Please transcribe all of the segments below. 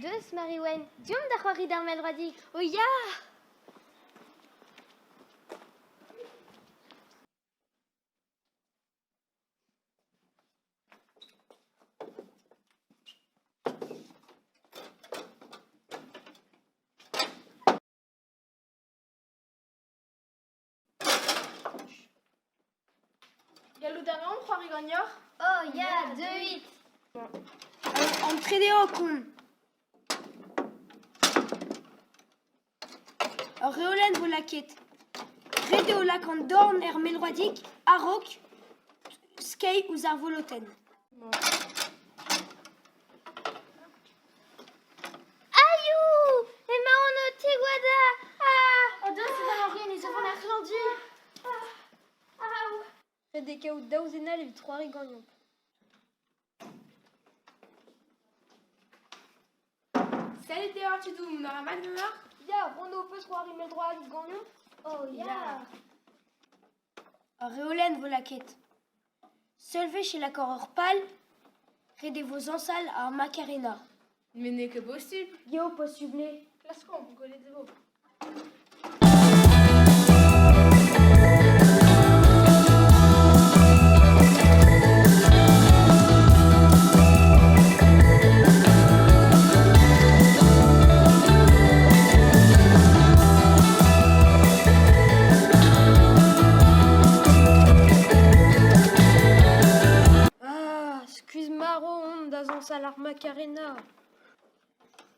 Deus, Mariwenn, deomp da c'hoari d'ar mell-droadig. Oh ya! Gallout a reomp c'hoari ganeoc'h? Oh ya, deuit! An trede on. Ur reolenn vo lakaet. Ret eo lakaat an dorn er mell-droadig a-raok skeiñ ouzh ar volotenn. Aioù! Emaon o tigouezhañ! Ah! Oh, deus da Henri, ez a ar c'hlañvdi. Ret eo kaout daou zen all evit c'hoari ganeomp. Salut deoc'h tudoù, mont a ra mat ganeoc'h? Ya, c'hoant ho peus c'hoari mell-droad ganeomp? Oh ya! Ur reolenn vo lakaet. Seul wech e lakaor ur pal, ret e vo zañsal ar Macarena. Met n'eo ket posubl. Eo posubl eo. Klaskomp, gwelet e vo. Ah, skuizh-marv on da zañsal ar Macarena.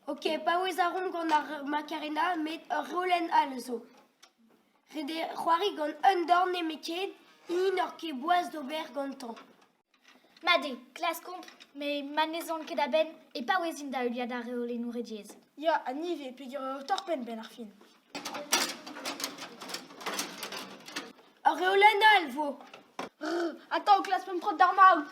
Ok, paouez a ran gant ar Macarena, met ur reolenn all zo. Ret eo c'hoari gant un dorn nemetken, hini n'oc'h ket boas d'ober gantañ. Mat eo, klaskomp, met ma ne zan ket a-benn e paouezin da heuliañ da reolennoù re diaes. Ya, ha ni ivez peogwir eo torr-penn 'benn ar fin. Ur reolenn all 'vo. Atav klask pemp trot d'ar marv.